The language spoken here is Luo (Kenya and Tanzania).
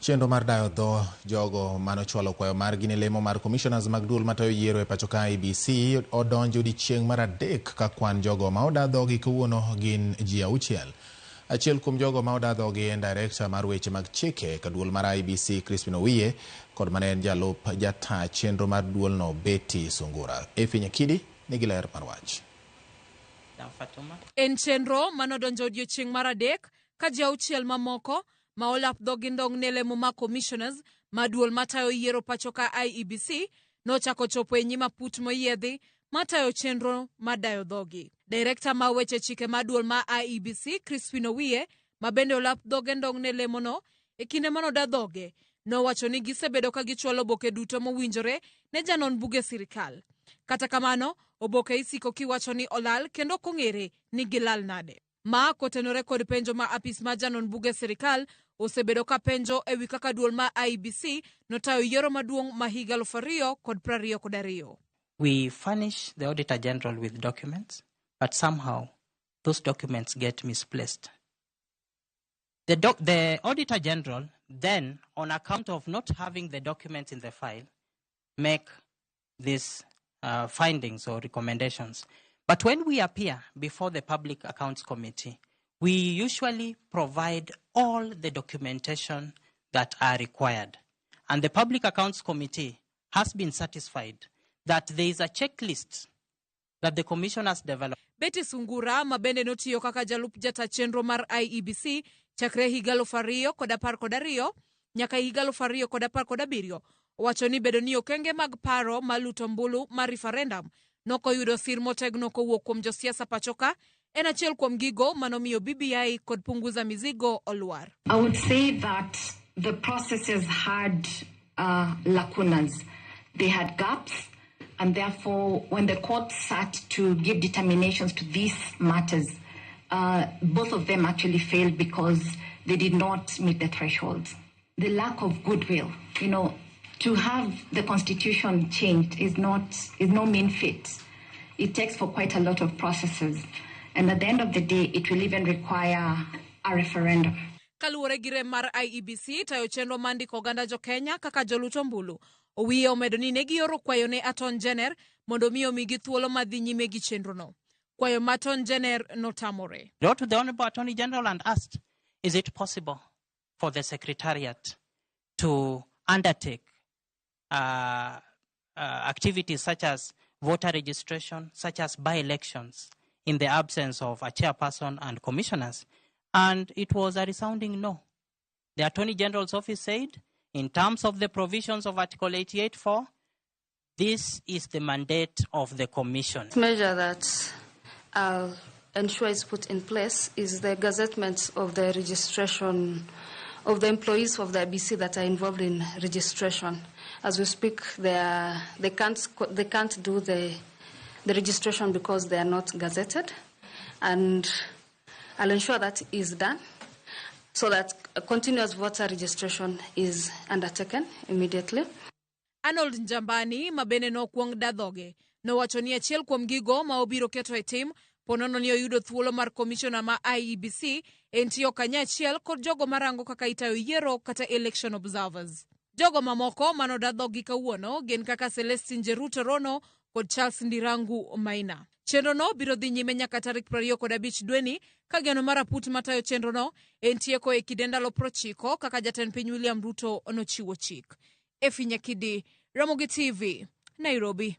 Chenro mar dayo dho jogo manochwalo kwayo margi ne lemo mar commissioners mag duol matayo yiero e pacho ka IEBC odonjo odiechieng' mar adek ka kwan jogo ma oda dhogi kawuono gin ji auchiel. Achiel kuom jogo ma oda dhogi en director mar weche mag chike ka duol mar IEBC Crispin Owiye kod mane en jalup jata chenro mar duolno Betty Sungura. Effie Nyakidi nigi ler mar wach. En chenro manodonjo odiechieng' mar adek ka ji auchiel mamoko ma olap dhogi ndong' ne lemo ma commissioners ma duol matayo yiero pacho ka IEBC nochako chopo e nyim aput moyiedhi matayo chenro mar dayo dhogi. Direkta ma weche chike ma duol ma IEBC Crispin Owiye ma bende olap dhoge ndong' ne lemono e kinde manoda dhoge nowacho ni gisebedo ka gichwalo oboke duto mowinjore ne janon buge sirikal. Kata kamano, oboke isiko kiwacho ni olal kendo ok ong'ere ni gilal nade. Ma kotenore kod penjo ma apis mar janon buge sirikal osebedo ka penjo ewi kaka duol ma IEBC notayo yiero maduong' ma higa 2022. We furnish the Auditor General with documents, but somehow those documents get misplaced. The, doc- the Auditor General then, on account of not having the documents in the file, make these findings or recommendations. But when we appear before the Public Accounts Committee, we usually provide all the documentation that are required. And the Public Accounts Committee has been satisfied that there is a checklist that the Commission has developed. Betty Sungura ma bende notiyo kaka jalup jata chenro mar IEBC chakre higa 2012 nyaka higa 2017 owacho ni bedo ni okenge mag paro mar luto ombulu mar referendum nokoyudo sir motegno kowuok kuom josiasa pachoka en achiel kuom gigo manomiyo BBI kod punguza mizigo olwar. I would say that the processes had lacunas. They had gaps, and therefore, when the court sat to give determinations to these matters, both of them actually failed because they did not meet the thresholds. The lack of goodwill, to have the constitution changed is no mean feat. It takes for quite a lot of processes, and at the end of the day, it will even require a referendum. Kaluwore gi rem mar IEBC tayo chenro mar ndiko oganda jo-Kenya kaka jolut ombulu, Owiye omedo ni ne gioro kwayo ne Attorney General mondo mi omigi thuolo mar dhi nyime gi chenrono. Kwayo ma Attorney General notamore. Wrote to the Honorable Attorney General and asked, is it possible for the Secretariat to undertake activities such as voter registration, such as by-elections, in the absence of a chairperson and commissioners? And it was a resounding no. The Attorney General's office said, in terms of the provisions of Article 88.4, this is the mandate of the Commission. Measure that I'll ensure is put in place is the gazettement of the registration of the employees of the IEBC that are involved in registration. As we speak, they can't do the registration because they are not gazetted, and I'll ensure that is done so that a continuous voter registration is undertaken immediately. Arnold Njambani ma bende nokwong da dhoge nowacho ni achiel kuom gigo ma obiro keto e tim ponono ni oyudo thuolo mar komishona ma IEBC en tiyo kanyachiel kod jogo marango kaka itayo yiero kata election observers. Jogo mamoko manoda dhoggi kawuono gin kaka Celestine Jeruto Rono kod Charles Ndirangu Maina. Chenrono biro dhi nyime nyaka tarik 25 dweni ka geno mar aput matayo chenrono en tieko e kinde ndalo 90 kaka jatend piny William Ruto nochiwo chik. Effie Nyakidi, Ramogi TV, Nairobi.